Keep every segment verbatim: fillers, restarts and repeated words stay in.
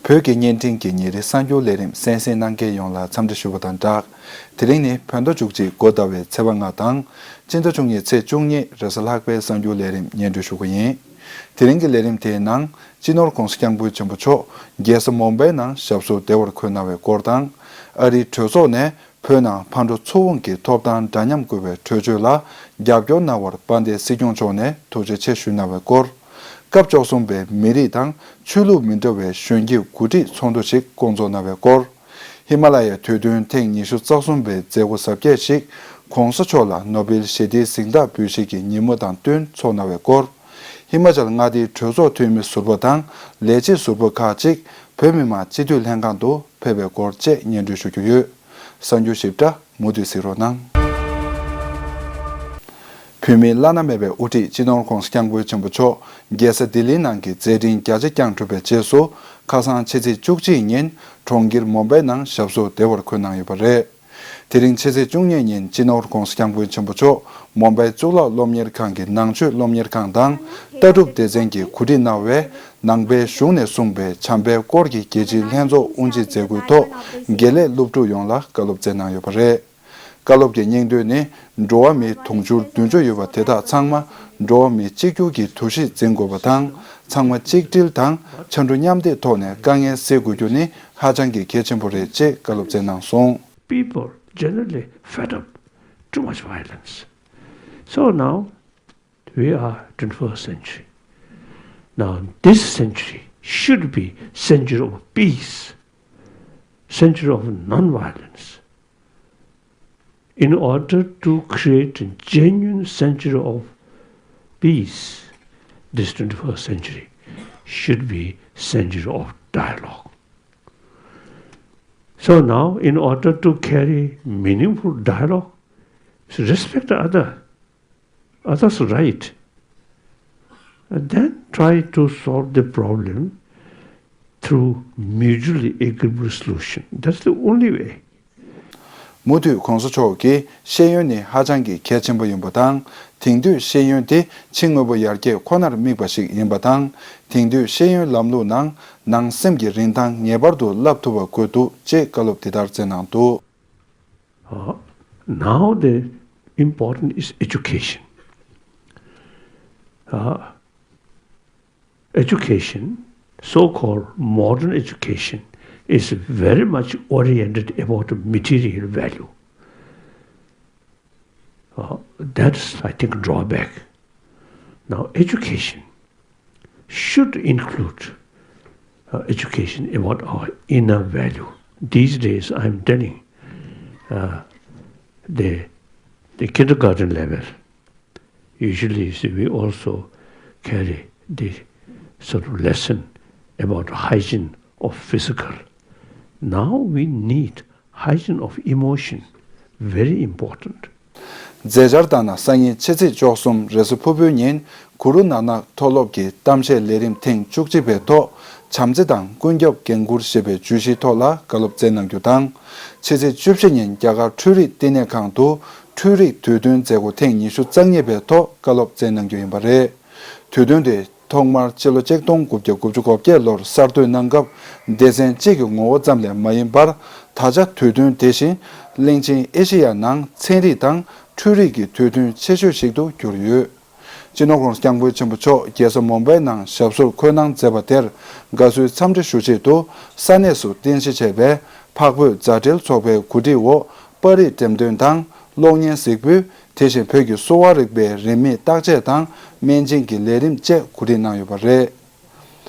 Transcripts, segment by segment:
བོད་ཀྱི་བརྙན་འཕྲིན་གྱི་ཉིན་རེའི་གསར་འགྱུར་ལས་རིམ་གསན་གཟིགས་གནང་མཁན་ཡོངས་ལ་འཚམས་འདྲི་ཞུ་བ་དང་སྦྲགས། དེ་རིང་ནི་བོད་ཟླ་བཅུ་གཅིག་འགོ་ཟླ་བའི་ཚེས་པ་ལྔ་དང་། སྤྱི་ཟླ་བཅུ་གཉིས་ཚེས་བཅུ་གཉིས་རེས་གཟའ་ལྷག་པའི་གསར་འགྱུར་ལས་རིམ་སྙན་སྒྲོན་ཞུ་གི་ཡིན། དེ་རིང་གི་ལས་རིམ་དེའི་ནང་། སྤྱི་ནོར་༧གོང་ས་༧སྐྱབས་མགོན་ཆེན་པོ་མཆོག་རྒྱལ་ས་མུམ་བྷའི་ནང་ཞབས་སོར་བདེ་བར་འཁོད་གནང་བའི་སྐོར་དང་། ཨ་རིའི་གྲོས་ཚོགས་ནས་བོད་ནང་ཕར་འགྲོ་ཚུར་འོང་གི་ཐོབ་ཐང་འདྲ་མཉམ་དགོས་པའི་གྲོས་ཆོད་ལ་རྒྱབ་སྐྱོར་གནང་བར་དཔལ་ལྡན་སྲིད་སྐྱོང་མཆོག་ནས་ཐུགས་རྗེ་ཆེ་ཞུས་གནང་བའི་སྐོར། སྐབས་བཅུ་གསུམ་པའི་མི་རིགས་དང་ཆོས་ལུགས་མི་འདྲ་བའི་གཞོན་སྐྱེས་འགོ་ཁྲིད་ཚོགས་འདུ་ཞིག་བསྐོང་ཚོགས་གནང་བའི་སྐོར། ཧི་མ་ལ་ཡའི་དུས་སྟོན་ཐེངས་ཉི་ཤུ་རྩ་གསུམ་པའི་མཛད་སྒོ་གཟབ་རྒྱས་ཤིག་༧གོང་ས་མཆོག་ལ་ནོ་བེལ་ཞི་བདེའི་གཟེངས་རྟགས་འབུལ་བཞེས་ཀྱི་ཉིན་མོ་དང་བསྟུན་ཚོགས་གནང་བའི་སྐོར། ཧི་མ་ཅལ་མངའ་སྡེའི་གྲོས་ཚོགས་འཐུས་མི་ཟུར་པ་དང་ལས་བྱེད་ཟུར་པ་ཁག་ཅིག་བོད་མི་མང་སྤྱི་འཐུས་ལྷན་ཁང་དུ་ཕེབས་པའི་སྐོར་བཅས་སྙན་སྒྲོན་ཞུ་རྒྱུ་ཡོད། གསར་འགྱུར་ཞིབ་ཕྲ་མུ་མཐུད་གཟིགས་རོགས་གནང་། བོད་མིའི་བླ་ན་མེད་པའི་དབུ་ཁྲིད་སྤྱི་ནོར་༧གོང་ས་༧སྐྱབས་མགོན་ཆེན་པོ་མཆོག་རྒྱལ་ས་ལྡི་ལིའི་ནང་གི་མཛད་འཕྲིན་བརྒྱ་ཆ་བརྐྱངས་གྲུབ་པའི་རྗེས་སུ། ཁ་སང་ཕྱི་ཚེས་བཅུ་གཅིག་ཉིན་གྲོང་ཁྱེར་མུམ་བྷའི་ནང་ཞབས་སོར་བདེ་བར་འཁོད་གནང་ཡོད་པ་རེད། དེ་རིང་ཕྱི་ཚེས་བཅུ་གཉིས་ཉིན་སྤྱི་ནོར་༧གོང་ས་༧སྐྱབས་མགོན་ཆེན་པོ་མཆོག་མུམ་བྷའི་གཙུག་ལག་སློབ་གཉེར་ཁང་གི་ནང་ཆོས་སློབ་གཉེར་ཁང་དང་ལྟ་གྲུབ་སྡེ་ཚན་གྱིས་གོ་སྒྲིག་གནང་བའི་ནང་པའི་གཞུང་ནས་གསུངས་པའི་བྱམས་པའི་སྐོར་གྱི་རྒྱལ་སྤྱིའི་ལྷན་ཚོགས་དབུ་འབྱེད་མཛད་སྒོའི་ཐོག་དགེ་ལས་སློབ་ཕྲུག་ཡོངས་ལ་བཀའ་སློབ་སྩལ་གནང་ཡོད་པ་རེད། བཀའ་སློབ་ཀྱི་སྙིང་དོན་ནི། འགྲོ་བ་མི་དུང་ཕྱུར་བདུན་ཅུ་ཡོད་པ་དེ་དག་ཚང་མ་འགྲོ་བ་མི་གཅིག་གྱུར་གྱི་འདུ་ཤེས་འཛིན་དགོས་པ་དང་། ཚང་མ་གཅིག་སྒྲིལ་དང་ཕྱར་གྲུ་མཉམ་འདེགས་ཐོག་ནས་དཀའ་ངལ་སེལ་དགོས་རྒྱུ་ནི་ཧ་ཅང་གི་གལ་ཆེན་པོ་རེད་ཅེས་བཀའ་སློབ་སྩལ་གནང་སོང་། People generally fed up. Too much violence. So now we are twenty-first century. Now this century should be century of peace, century of non-violence. In order to create a genuine century of peace, this twenty-first century should be century of dialogue. So now, in order to carry meaningful dialogue, respect the other, others' right, and then try to solve the problem through mutually agreeable solution. That's the only way. མུ་མཐུད་༧གོང་ས་མཆོག་གིས་ཤེས་ཡོན་ནི་ཧ་ཅང་གི་གལ་ཆེན་པོ་ཡིན་པ་དང་། དེང་དུས་ཤེས་ཡོན་དེ་ཕྱི་དངོས་པོ་ཡར་རྒྱས་ཁོ་ནར་དམིགས་པ་ཞིག་ཡིན་པ་དང་། དེང་དུས་ཤེས་ཡོན་ལམ་ལུགས་ནང་ནང་སེམས་ཀྱི་རིན་ཐང་ངེས་པར་དུ་བསླབ་ཐུབ་པ་དགོས་འདུག་ཅེས་བཀའ་སློབ་འདི་ལྟར་སྩལ་གནང་འདུག། Uh, now the important is education. Uh, education, so-called modern education, is very much oriented about material value. Uh, that's, I think, drawback. Now, education should include uh, education about our inner value. These days, I'm telling uh, the, the kindergarten level, usually, you see, we also carry the sort of lesson about hygiene of physical. Now we need hygiene of emotion, very important. མཛད་འཆར་ལྟར་ན། སང་ཉིན་ཕྱི་ཚེས་བཅུ་གསུམ་རེས་གཟའ་ཕུར་བུའི་ཉིན་གུ་རུ་ནཱ་ནག་མཐོ་སློབ་ཀྱི་གཏམ་བཤད་ལས་རིམ་ཐེངས་བཅུ་གཅིག་པའི་ཐོག་བྱམས་བརྩེ་དང་ཀུན་ཁྱབ་འགན་འཁུར་ཞེས་པའི་བརྗོད་གཞིའི་ཐོག་ལ་བཀའ་སློབ་སྩལ་གནང་རྒྱུ་དང་། ཕྱི་ཚེས་བཅུ་བཞི་ཉིན་རྒྱ་གར་འཕྲུལ་རིག་བསྟི་གནས་ཁང་དུ་འཕྲུལ་རིག་དུས་སྟོན་མཛད་སྒོ་ཐེངས་ཉི་ཤུ་རྩ་གཉིས་པའི་ཐོག་བཀའ་སློབ་སྩལ་གནང་རྒྱུ་ཡིན་པ་རེད། དུས་སྟོན་དེ་ཐོག་མར་ཕྱི་ལོ་ཆིག་སྟོང་དགུ་བརྒྱ་དགུ་བཅུ་གོ་བརྒྱད་ལོར་གསར་གཏོད་གནང་སྐབས། སྡེ་ཚན་གཅིག་གི་ངོ་བོ་ཙམ་ལས་མ་ཡིན་པར། ད་ཆ་དུས་སྟོན་དེ་བཞིན་གླིང་ཆེན་ཨེ་ཤེ་ཡ་ནང་ཚན་རིག་དང་འཕྲུལ་རིག་གི་དུས་སྟོན་ཆེ་ཤོས་ཤིག་ཏུ་གྱུར་ཡོད། སྤྱི་ནོར་༧གོང་ས་༧སྐྱབས་མགོན་ཆེན་པོ་མཆོག་རྒྱལ་ས་མུམ་བྷའི་ནང་ཞབས་སོར་འཁོད་གནང་མཛད་པ་དེར་དགའ་བསུའི་འཚམས་འདྲི་ཞུ་ཆེད་དུ། ས་གནས་སུ་རྟེན་གཞི་བྱས་པའི་འཕགས་བོད་མཛའ་འབྲེལ་ཚོགས་པའི་གོ་སྒྲིག་འོག་པར་རིས་འགྲེམས་སྟོན་དང་གློག་བརྙན་གཟིགས་འབུལ། དེ་བཞིན་བོད་ཀྱི་གསོ་བ་རིག་པའི་རིན་མེད་བརྟག་དཔྱད་དང་སྨན་སྦྱིན་གྱི་ལས་རིམ་བཅས་གོ་སྒྲིག་གནང་ཡོད་པ་རེད།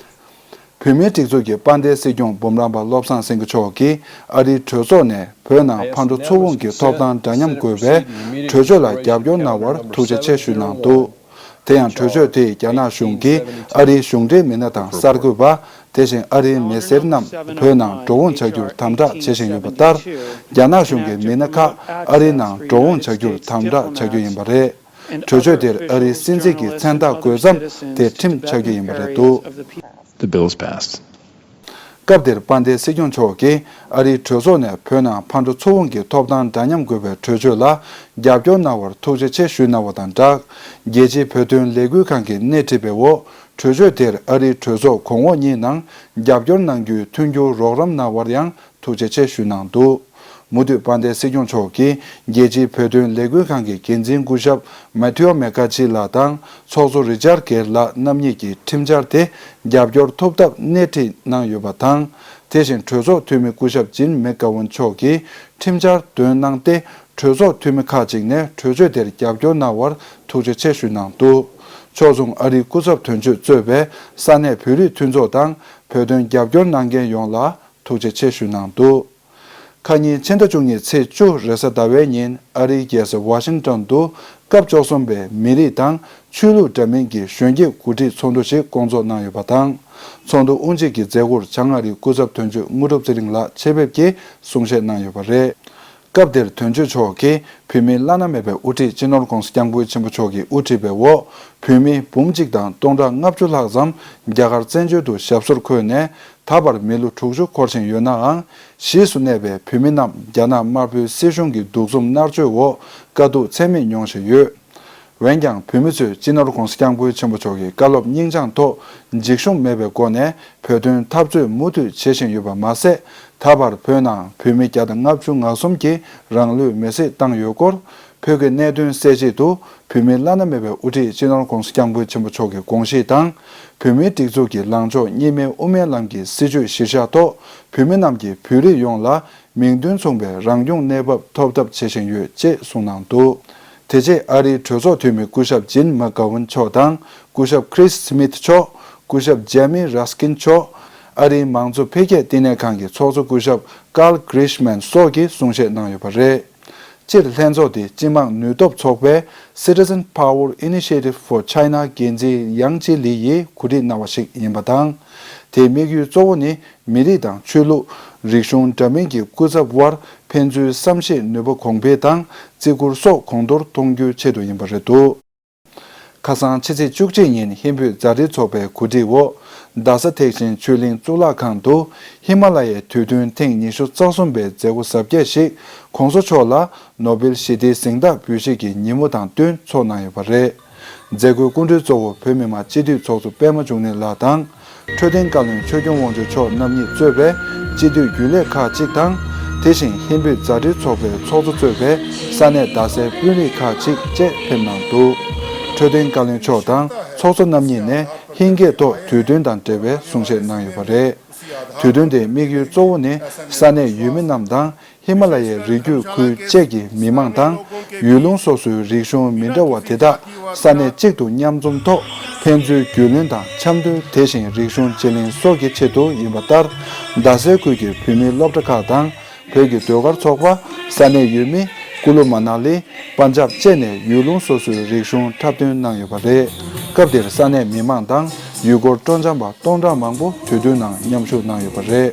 བོད་མིའི་སྒྲིག་འཛུགས་ཀྱི་དཔལ་ལྡན་སྲིད་སྐྱོང་འབུམ་རམས་པ་བློ་བཟང་སེང་གེ་མཆོག་གིས་ཨ་རིའི་གྲོས་ཚོགས་ནས་བོད་ནང་ཕར་འགྲོ་ཚུར་འོང་གི་ཐོབ་ཐང་འདྲ་མཉམ་དགོས་པའི་གྲོས་ཆོད་ལ་རྒྱབ་སྐྱོར་གནང་བར་ཐུགས་རྗེ་ཆེ་ཞུས་གནང་འདུག། དེ་ཡང་གྲོས་ཆོད་དེས་རྒྱ་ནག་གཞུང་གིས་ཨ་རིའི་གཞུང་འབྲེལ་མི་སྣ་དང་གསར་འགོད་པ། དེ་བཞིན་ཨ་རིའི་མི་སེར་རྣམས་བོད་ནང་འགྲོ་འོང་བྱ་རྒྱུར་དམ་དྲག་བྱེད་བཞིན་ཡོད་པ་ལྟར། རྒྱ་ནག་གཞུང་གི་མི་སྣ་ཁག་ཨ་རིའི་ནང་འགྲོ་འོང་བྱ་རྒྱུར་དམ་དྲག་བྱ་རྒྱུ་ཡིན་པ་རེད། གྲོས་ཆོད་དེར་ཨ་རིའི་སྲིད་འཛིན་གྱི་མཚན་རྟགས་འགོད་མཚམས་དེ་ཁྲིམས་ཆགས་རྒྱུ་ཡིན་པ་རེད་འདུག། The bill is passed. སྐབས་དེར་དཔལ་ལྡན་སྲིད་སྐྱོང་མཆོག་གིས་ཨ་རིའི་གྲོས་ཚོགས་ནས་བོད་ནང་ཕར་འགྲོ་ཚུར་འོང་གི་ཐོབ་ཐང་འདྲ་མཉམ་དགོས་པའི་གྲོས་ཆོད་ལ་རྒྱབ་སྐྱོར་གནང་བར་ཐུགས་རྗེ་ཆེ་ཞུས་གནང་བ་དང་སྦྲགས། རྒྱལ་སྤྱིའི་བོད་དོན་ལས་འགུལ་ཁང་གིས་སྣེ་ཁྲིད་པའི་འོག་གྲོས་ཆོད་དེར་ཨ་རིའི་གྲོས་ཚོགས་གོང་འོག་གཉིས་ནང་རྒྱབ་སྐྱོར་གནང་རྒྱུའི་མཐུན་འགྱུར་རོགས་རམ་གནང་བར་ཡང་ཐུགས་རྗེ་ཆེ་ཞུས་གནང་འདུག། མུ་མཐུད་དཔལ་ལྡན་སྲིད་སྐྱོང་མཆོག་གིས་རྒྱལ་སྤྱིའི་བོད་དོན་ལས་འགུལ་ཁང་གི་འགན་འཛིན་སྐུ་ཞབས་མ་ཐེའོ་མེ་ཀ་ཆི་ལགས་དང་ཚོགས་གཙོ་རི་ཅར་གེར་ལགས་རྣམ་གཉིས་ཀྱིས་ཁྲིམས་འཆར་དེ་རྒྱབ་སྐྱོར་ཐོབ་ཐབས་སྣེ་ཁྲིད་གནང་ཡོད་པ་དང་། དེ་བཞིན་གྲོས་ཚོགས་འཐུས་མི་སྐུ་ཞབས་ཇིན་མེག་གྷ་ཝན་མཆོག་གིས་ཁྲིམས་འཆར་འདོན་གནང་སྟེ། གྲོས་ཚོགས་འཐུས་མི་ཁག་ཅིག་ནས་གྲོས་ཆོད་དེར་རྒྱབ་སྐྱོར་གནང་བར་ཐུགས་རྗེ་ཆེ་ཞུས་གནང་འདུག། ཕྱོགས་མཚུངས་ཨ་རིའི་སྐུ་ཚབ་དོན་གཅོད་གཙོས་པའི་ས་གནས་བོད་རིགས་མཐུན་ཚོགས་དང་བོད་དོན་རྒྱབ་སྐྱོར་གནང་མཁན་ཡོངས་ལ་ཐུགས་རྗེ་ཆེ་ཞུས་གནང་འདུག། ཁ་ཉིན་ཕྱི་ཟླ་བཅུ་གཉིས་ཚེས་བཅུ་རེས་གཟའ་ཟླ་བའི་ཉིན་ཨ་རིའི་རྒྱལ་ས་ཝ་ཤིང་ཏོན་དུ་སྐབས་བཅུ་གསུམ་པའི་མི་རིགས་དང་ཆོས་ལུགས་འདྲ་མིན་གྱི་གཞོན་སྐྱེས་འགོ་ཁྲིད་ཚོགས་འདུ་ཞིག་བསྐོང་ཚོགས་གནང་ཡོད་པ་དང་། ཚོགས་འདུ་དབུ་འབྱེད་ཀྱི་མཛད་སྒོར་བྱང་ཨ་རིའི་སྐུ་ཚབ་དོན་གཅོད་དངོས་གྲུབ་ཚེ་རིང་ལགས་ཆེད་ཕེབས་ཀྱིས་གསུང་བཤད་གནང་ཡོད་པ་རེད། སྐབས་དེར་དོན་གཅོད་མཆོག་གིས་བོད་མིའི་བླ་ན་མེད་པའི་དབུ་ཁྲིད་སྤྱི་ནོར་༧གོང་ས་༧སྐྱབས་མགོན་ཆེན་པོ་མཆོག་གིས་དབུ་ཁྲིད་པའི་འོག་བོད་མི་འབུམ་གཅིག་དང་སྟོང་ཕྲག་ལྔ་བཅུ་ལྷག་ཙམ་རྒྱ་གར་བཙན་བྱོལ་དུ་ཞབས་སོར་འཁོད་ནས། ད་བར་མི་ལོ་དྲུག་ཅུ་འཁོར་བཞིན་ཡོད་ནའང་། གཞིས་སུ་གནས་པའི་བོད་མི་རྣམས་རྒྱ་ནག་དམར་པོའི་སྲིད་གཞུང་གི་གདུག་རྩུབ་མནར་གཅོད་འོག་དཀའ་སྡུག་ཚད་མེད་མྱོང་བཞིན་ཡོད། འོན་ཀྱང་བོད་མི་ཚོས་སྤྱི་ནོར་༧གོང་ས་༧སྐྱབས་མགོན་ཆེན་པོ་མཆོག་གི་བཀའ་སློབ་སྙིང་བཅངས་ཐོག་འཇིགས་ཞུམ་མེད་པའི་སྒོ་ནས་བོད་དོན་འཐབ་རྩོད་མུ་མཐུད་བྱེད་བཞིན་ཡོད་པ་མ་ཟད། ད་བར་བོད་ནང་བོད་མི་བརྒྱ་དང་ལྔ་བཅུ་ང་གསུམ་གྱིས་རང་ལུས་མེར་སྲེག་བཏང་ཡོད་སྐོར། བོད་ཀྱི་གནད་དོན་སེལ་ཆེད་དུ་བོད་མིའི་བླ་ན་མེད་པའི་དབུ་ཁྲིད་སྤྱི་ནོར་༧གོང་ས་༧སྐྱབས་མགོན་ཆེན་པོ་མཆོག་གི་དགོངས་གཞི་དང་། བོད་མིའི་སྒྲིག་འཛུགས་ཀྱི་ལངས་ཕྱོགས་གཉིས་སྨན་དབུ་མའི་ལམ་གྱི་སྲིད་བྱུས་གཞིར་བཞག་ཐོག་བོད་མི་རྣམས་ཀྱིས་བོད་རིགས་ཡོངས་ལ་མིང་དོན་མཚུངས་པའི་རང་སྐྱོང་གནས་བབ་ཐོབ་ཐབས་བྱེད་བཞིན་ཡོད་ཅེས་གསུངས་གནང་འདུག། དེ་རྗེས་ཨ་རིའི་གྲོས་ཚོགས་འཐུས་མི་སྐུ་ཞབས་ཇིན་མ་ཀ་ཝུན་མཆོག་དང་སྐུ་ཞབས་ཁྲིས་སི་མིཐ་མཆོག་སྐུ་ཞབས་ཇེ་མི་ར་སི་ཀིན་མཆོག་ཨ་རིའི་མང་གཙོ་འཕེལ་རྒྱས་བསྟི་གནས་ཁང་གི་ཚོགས་གཙོ་སྐུ་ཞབས་ཀཱལ་གྷི་རིཤ་མན་སོགས་ཀྱིས་གསུང་བཤད་གནང་ཡོད་པ་རེད། སྤྱིར་ལྷན་ཚོགས་དེ་སྤྱི་དམངས་ནུས་སྟོབས་ཚོགས་པའི་Citizen Power Initiative for China འགན་འཛིན་ཡང་ཅི་ལི་ཡིས་གོ་སྒྲིག་གནང་བ་ཞིག་ཡིན་པ་དང་། དེའི་དམིགས་ཡུལ་གཙོ་བོ་ནི་མི་རིགས་དང་ཆོས་ལུགས། རིག་གཞུང་འདྲ་མིན་གྱི་སྐུ་ཚབ་དབར་ཕན་ཚུན་བསམ་ཤེས་ནུས་པ་གོང་འཕེལ་དང་བརྩི་བཀུར་སོགས་གོང་མཐོར་གཏོང་རྒྱུའི་ཆེད་དུ་ཡིན་པ་རེད་འདུག། ཁ་སང་ཕྱི་ཚེས་བཅུ་གཅིག་ཉིན་ཧིན་བོད་མཛའ་འབྲེལ་ཚོགས་པའི་གོ་སྒྲིག་འོག་རྡ་ས་ཐེག་ཆེན་ཆོས་གླིང་གཙུག་ལག་ཁང་དུ་ཧི་མ་ལ་ཡའི་དུས་སྟོན་ཐེངས་ཉི་ཤུ་རྩ་གསུམ་པའི་མཛད་སྒོ་གཟབ་རྒྱས་ཤིག་༧གོང་ས་མཆོག་ལ་ནོ་བེལ་ཞི་བདེའི་གཟེངས་རྟགས་འབུལ་བཞེས་ཀྱི་ཉིན་མོ་དང་བསྟུན་ཚོགས་གནང་ཡོད་པ་རེད། མཛད་སྒོའི་སྐུ་མགྲོན་གཙོ་བོ་བོད་མི་མང་སྤྱི་འཐུས་ཚོགས་གཙོ་པད་མ་འབྱུང་གནས་ལགས་དང་། འཕྲོད་བསྟེན་བཀའ་བློན་ཆོས་སྐྱོང་དབང་ཕྱུག་མཆོག་རྣམ་གཉིས་གཙོས་པའི་སྤྱི་འཐུས་རྒྱུན་ལས་ཁག་ཅིག་དང་། དེ་བཞིན་ཧིན་བོད་མཛའ་འབྲེལ་ཚོགས་པའི་ཚོགས་གཙོ་གཙོས་པའི་ས་གནས་རྡ་སའི་དཔོན་རིགས་ཁག་ཅིག་བཅས་ཕེབས་གནང་འདུག། འཕྲོད་བསྟེན་བཀའ་བློན་མཆོག་དང་ཚོགས་གཙོ་རྣམ་གཉིས་ནས་ཧིན་སྐད་ཐོག་དུས་སྟོན་དང་འབྲེལ་བའི་གསུང་བཤད་གནང་ཡོད་པ་རེད། དུས་སྟོན་དེའི་དམིགས་ཡུལ་གཙོ་བོ་ནི་ས་གནས་ཡུལ་མི་རྣམས་དང་། ཧི་མ་ལ་ཡའི་རི་རྒྱུད་ཁུལ་བཅས་ཀྱི་མི་མང་དང་། ཡུལ་ལུང་སོ་སོའི་རིག་གཞུང་མི་འདྲ་བ་དེ་དག་ས་གནས་གཅིག་ཏུ་མཉམ་འཛོམས་ཐོག་ཕན་ཚུན་རྒྱུས་ལོན་དང་འཆམ་མཐུན། དེ་བཞིན་རིག་གཞུང་བརྗེ་ལེན་སོགས་ཀྱི་ཆེད་དུ་ཡིན་པ་ལྟར། རྡ་སའི་ཁུལ་གྱི་བོད་མིའི་སློབ་གྲྭ་ཁག་དང་། བོད་ཀྱི་ཟློས་གར་ཚོགས་པ། ས་གནས་ཡུལ་མི། ཀུ་ལུ་མ་ན་ལི། པན་ཇབ་བཅས་ནས་ཡུལ་ལུང་སོ་སོའི་རིག་གཞུང་འཁྲབ་སྟོན་གནང་ཡོད་པ་རེད། སྐབས་དེར་ས་གནས་མི་མང་དང་ཡུལ་སྐོར་སྤྲོ་འཆམ་པ་སྟོང་ཕྲག་མང་པོ་དུས་སྟོན་ནང་མཉམ་ཞུགས་གནང་ཡོད་པ་རེད།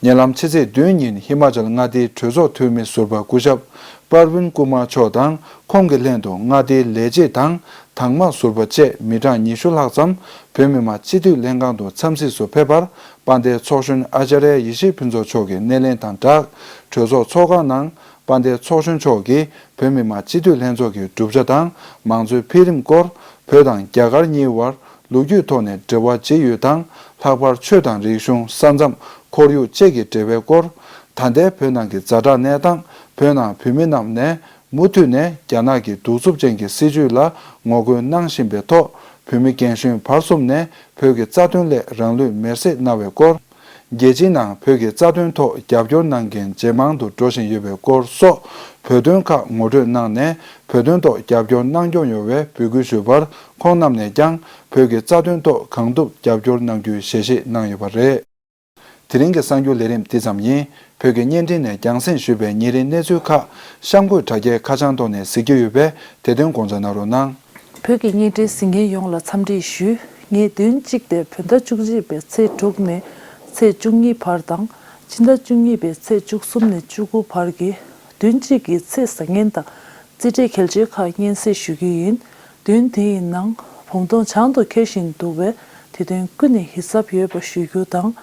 ཉེ་ལམ་ཕྱི་ཚེས་བདུན་ཉིན་ཧི་མ་ཅལ་མངའ་སྡེའི་གྲོས་ཚོགས་འཐུས་མི་ཟུར་པ་སྐུ་ཞབས་པར་ཝིན་ཀུ་མར་མཆོག་དང་ཁོང་གི་ལྷན་དུ་མངའ་སྡེའི་ལས་བྱེད་དང་དྭངས་མ་ཟུར་པ་བཅས་མི་གྲངས་ཉི་ཤུ་ལྷག་ཙམ་བོད་མི་མང་སྤྱི་འཐུས་ལྷན་ཁང་དུ་འཚམས་གཟིགས་སུ་ཕེབས་པར། དཔལ་ལྡན་ཚོགས་གཞོན་ཨ་ཅཱརྱ་ཡེ་ཤེས་ཕུན་ཚོགས་མཆོག་གི་སྣེ་ལེན་དང་སྦྲགས། གྲོས་ཚོགས་ཚོགས་ཁང་ནང་དཔལ་ལྡན་ཚོགས་གཞོན་མཆོག་གིས་བོད་མི་མང་སྤྱི་འཐུས་ལྷན་ཚོགས་ཀྱི་གྲུབ་ཆ་དང་མང་གཙོའི་འཕེལ་རིམ་སྐོར། བོད་དང་རྒྱ་གར་གཉིས་བར་ལོ་རྒྱུས་ཐོག་ནས་འབྲེལ་བ་ཇི་ཡོད་དང་། ལྷག་པར་ཆོས་དང་རིག་གཞུང་། ས་མཚམས། ཁོར་ཡུག་བཅས་ཀྱི་འབྲེལ་བའི་སྐོར། ད་ལྟའི་བོད་ནང་གི་ཛ་དྲག་གནས་སྟངས། བོད་ནང་བོད་མི་རྣམས་ནས་མུ་མཐུད་ནས་རྒྱ་ནག་གི་གདུག་རྩུབ་ཅན་གྱི་སྲིད་བྱུས་ལ་ངོ་རྒོལ་གནང་བཞིན་པའི་ཐོག་བོད་མི་རྒན་གཞོན་བར་གསུམ་ནས་བོད་ཀྱི་རྩ་དོན་སླད་རང་ལུས་མེར་སྲེག་གནང་བའི་སྐོར། རྒྱལ་སྤྱིའི་ནང་བོད་ཀྱི་རྩ་དོན་ཐོག་རྒྱབ་སྐྱོར་གནང་མཁན་ཇེ་མང་དུ་འགྲོ་བཞིན་ཡོད་པའི་སྐོར་སོགས་བོད་དོན་ཁག་ངོ་སྤྲོད་གནང་ནས། བོད་དོན་ཐོག་རྒྱབ་སྐྱོར་གནང་སྐྱོང་ཡོང་བའི་འབོད་སྐུལ་ཞུས་པར། ཁོང་རྣམས་ནས་ཀྱང་བོད་ཀྱི་རྩ་དོན་ཐོག་གང་ཐུབ་རྒྱབ་སྐྱོར་གནང་རྒྱུའི་ཞལ་བཞེས་གནང་ཡོད་པ་རེད། དེ་རིང་གི་གསར་འགྱུར་ལས་རིམ་འདི་ཙམ་ཡིན། བོད་ཀྱི་བརྙན་འཕྲིན་ནས་རྒྱང་སྲིང་ཞུས་པའི་ཉིན་རེའི་གནས་ཚུལ་ཁག་གཤམ་འཁོད་དྲ་རྒྱའི་ཁ་བྱང་ཐོག་ནས་གཟིགས་རྒྱུ་ཡོད་པས། དེ་དོན་དགོངས་འཇགས་གནང་རོགས་གནང་། བོད་ཀྱི་བརྙན་འཕྲིན་གཟིགས་མཁན་ཡོངས་ལ་འཚམས་འདྲི་ཞུ། ངས་བདུན་གཅིག་སྟེ་བོད་ཟླ་བཅུ་གཅིག་པའི་ཚེས་དྲུག་ནས་ཚེས་བཅུ་གཉིས་བར་དང་། ཕྱི་ཟླ་བཅུ་གཉིས་པའི་ཚེས་བཅུ་གསུམ་ནས་བཅུ་དགུ་བར་གྱི་བདུན་གཅིག་གི་ཚེས་བཟང་ངན་དང་རྩིས་འབྲས་གལ་ཆེ་ཁག་སྙན་སེང་ཞུ་རྒྱུ་ཡིན། བདུན་དེའི་ནང་ བུམ་སྡོང་བྱང་དུ་འཁྱིལ་བཞིན་འདུག་པས། དེ་དོན་ཀུན་ནས་ཡིད་གཟབ་ཡོད་པ་ཞུ་རྒྱུ་དང་།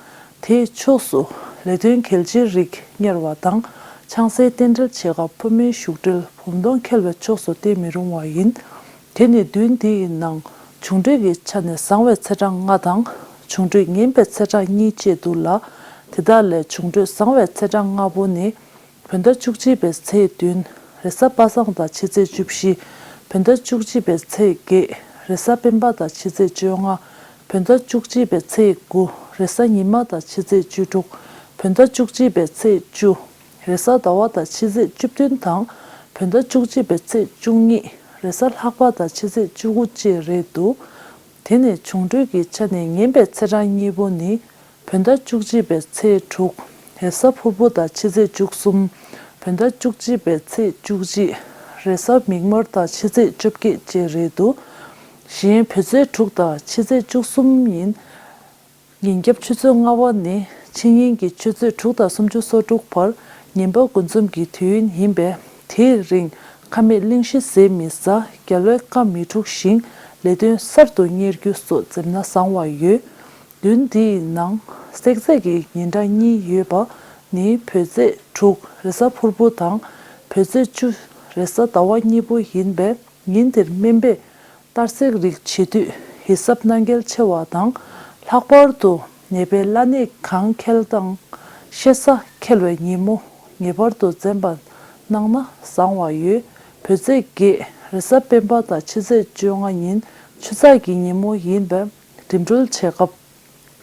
དེའི་ཕྱོགས་སུ་ལས་དོན་གལ་ཆེའི་རིགས་གཉེར་བ་དང་། ཆང་སའི་རྟེན་འབྲེལ་ཆེ་ཁག་ཕོ་མོའི་བཞུགས་གྲལ་བུམ་སྡོང་འཁྱིལ་བའི་ཕྱོགས་སུ་བསྟན་མི་རུང་བ་ཡིན། དེ་ནི་མདུན་འདི་ཡི་ནང་བྱུང་འབྲས་ཀྱི་ཆ་ནས་བཟང་བའི་ཚེས་གྲངས་ལྔ་དང་། བྱུང་འབྲས་ངན་པའི་ཚེས་གྲངས་གཉིས་བཅས་འདུག་ལ། དེ་དག་ལས་བྱུང་འབྲས་བཟང་བའི་ཚེས་གྲངས་ལྔ་པོ་ནི། བོད་ཟླ་བཅུ་གཅིག་པའི་ཚེས་བདུན། རེས་གཟའ་པ་སངས་དང་ཕྱི་ཚེས་བཅུ་བཞི། བོད་ཟླ་བཅུ་གཅིག་པའི་ཚེས་བརྒྱད། རེས་གཟའ་སྤེན་པ་དང་ཕྱི་ཚེས་བཅོ་ལྔ། བོད་ཟླ་བཅུ་གཅིག་པའི་ཚེས་དགུ། རེས་གཟའ་ཉི་མ་དང་ཕྱི་ཚེས་བཅུ་དྲུག། བོད་ཟླ་བཅུ་གཅིག་པའི་ཚེས་བཅུ། རེས་གཟའ་ཟླ་བ་དང་ཕྱི་ཚེས་བཅུ་བདུན་དང་། བོད་ཟླ་བཅུ་གཅིག་པའི་ཚེས་བཅུ་གཉིས། རེས་གཟའ་ལྷག་པ་དང་ཕྱི་ཚེས་བཅུ་དགུ་བཅས་རེད་འདུག། དེ་ནས་བྱུང་འབྲས་ཀྱི་ཆ་ནས་ངན་པའི་ཚེས་གྲངས་གཉིས་པོ་ནི། བོད་ཟླ་བཅུ་གཅིག་པའི་ཚེས་དྲུག། རེས་གཟའ་ཕུར་བུ་དང་ཕྱི་ཚེས་བཅུ་གསུམ། བོད་ཟླ་བཅུ་གཅིག་པའི་ཚེས་བཅུ་གཅིག། རེས་གཟའ་མིག་དམར་དང་ཕྱི་ཚེས་བཅོ་བརྒྱད་བཅས་རེད་འདུག། གཞན་བོད་ཚེས་དྲུག་དང་ཕྱི་ཚེས་བཅུ་གསུམ་ཡིན། ཉིན་རྒྱབ་ཆུ་ཚོད་ལྔ་པ་ནས་ཕྱི་ཉིན་གྱི་ཆུ་ཚོད་དྲུག་དང་སུམ་ཅུ་སོ་དྲུག་བར་ཉིན་པ་འགོ་འཛོམས་ཀྱི་དུས་ཡུན་ཡིན་པས། དེའི་རིང་ཁ་མེད་གླེང་གཞི་ཟས་མི་ཟ། རྒྱལ་བའི་བཀའ་མི་སྒྲུབ་ཞིང་ལས་དོན་གསར་དུ་གཉེར་རྒྱུ་སོགས་འཛེམ་ན་བཟང་བ་ཡོད། བདུན་འདིའི་ནང་བསྲེག་རྫས་ཀྱི་ཉིན་གྲངས་གཉིས་ཡོད་པ་ནི། བོད་ཚེས་དྲུག་རེས་གཟའ་ཕུར་བུ་དང་། བོད་ཚེས་བཅུ་རེས་གཟའ་ཟླ་བ་གཉིས་པོ་ཡིན་པས། ཉིན་དེར་སྨན་པས་གཏར་སྲེག་རིགས་བྱེད་དུས་ཡིད་གཟབ་གནང་གལ་ཆེ་བ་དང་། ལྷག་པར་དུ་ནད་པའི་བླ་གནས་གང་འཁེལ་དང་། བཤད་ས་འཁེལ་བའི་ཉིན་མོ་ངེས་པར་དུ་འཛེམ་པ་གནང་ན་བཟང་བ་ཡོད། བོད་ཚེས་བརྒྱད་རེས་གཟའ་སྤེན་པ་དང་ཕྱི་ཚེས་བཅོ་ལྔ་ཉིན་ཆུ་ཚགས་ཀྱི་ཉིན་མོ་ཡིན་པས། འགྲིམ་འགྲུལ་བྱེད་སྐབས་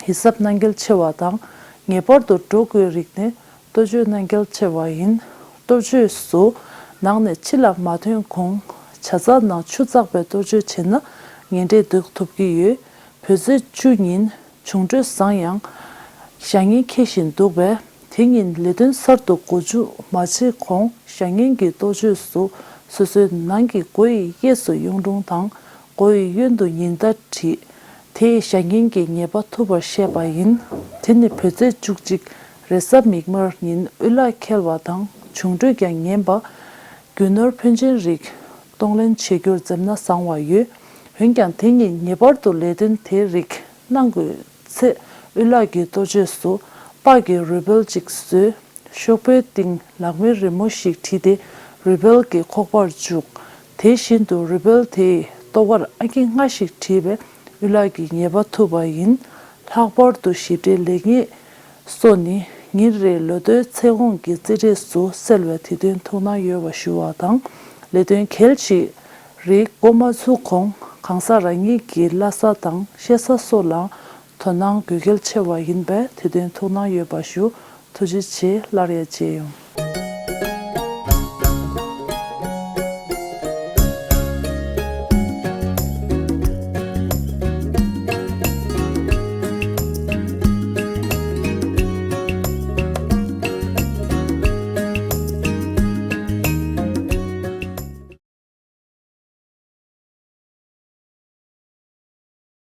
ཡིད་གཟབ་གནང་གལ་ཆེ་བ་དང་། ངེས་པར་དུ་འགྲོ་དགོས་རིགས་ནི། གཏོ་བཅོས་གནང་གལ་ཆེ་བ་ཡིན། གཏོ་བཅོས་སུ་ནང་ནས་ཕྱི་ལ་མ་ཐོན་གོང་ཇ་ཚགས་ནང་ཆུ་བཙགས་པའི་གཏོ་བཅོས་བྱས་ན་ངན་འབྲས་ལྡོག་ཐུབ་ཀྱི་ཡོད། བོད་ཚེས་བཅུ་ཉིན་བྱུང་འཕྲོད་བཟང་ཡང་བཞག་ཉེན་འཁེལ་བཞིན་འདུག་པས། དེ་ཉིན་ལས་དོན་གསར་དུ་འགོ་འཛུགས་མ་བྱེད་གོང་བཞག་ཉེན་གྱི་གཏོ་བཅོས་སུ་སོ་སོའི་ནང་གི་སྒོ་ཡི་གཡས་སུ་གཡུང་དྲུང་དང་། སྒོ་ཡི་གཡོན་དུ་ཉི་ཟླ་བྲིས། དེས་བཞག་ཉེན་གྱི་ཉེས་པ་ཐུབ་པར་བཤད་པ་ཡིན། དེ་ནི་བོད་ཚེས་བཅུ་གཅིག་རེས་གཟའ་མིག་དམར་ཉིན་དབུལ་ལག་འཁེལ་བ་དང་བྱུང་འཕྲོད་ཀྱང་ངན་པ། རྒྱུ་ནོར་ཕོན་ཆེན་རིགས་གཏོང་ལེན་བྱེད་རྒྱུར་འཛེམ་ན་བཟང་བ་ཡོད། འོན་ཀྱང་དེ་ཉིན་ངེས་པར་དུ་ལས་དོན་དེ་རིགས་གནང་དགོས་ཚེ། དབུལ་ལག་གི་གཏོ་བཅོས་སུ་པགས་ཀྱི་རུས་སྦལ་གཅིག་བཟོས། ཤོག་བུའི་སྟེང་ལག་མི་རི་མོ་ཞིག་བྲིས་ཏེ་རུས་སྦལ་གྱི་ཁོག་པར་བཅུག། དེ་བཞིན་དུ་རུས་སྦལ་དེའི་ལྟོ་གར་ཨང་ཀི་ལྔ་ཞིག་བྲིས་པས་དབུལ་ལག་གི་ཉེས་པ་ཐུབ་པ་ཡིན། ལྷག་པར་དུ་ཞིབ་ཕྲའི་ལེགས་ཉེས་སོགས་ནི་ཉིན་རེའི་ལོ་ཐོའི་ཚེ་གོང་གི་རྩིས་འབྲས་སུ་གསལ་བས་དེ་དོན་ཐུགས་སྣང་ཡོད་པ་ཞུ་བ་དང་། ལས་དོན་གལ་ཆེ་རིགས་འགོ་མ་ཚུགས་གོང་གང་ཟག་རང་ཉིད་ཀྱི་བླ་གཟའ་དང་གཤེད་གཟའ་སོགས་ལའང་དོ་སྣང་དགོས་གལ་ཆེ་བ་ཡིན་པས་དེ་དོན་ཐུགས་སྣང་ཡོད་པ་ཞུ། ཐུགས་རྗེ་ཆེ། སླར་ཡང་མཇལ་ཡོང་།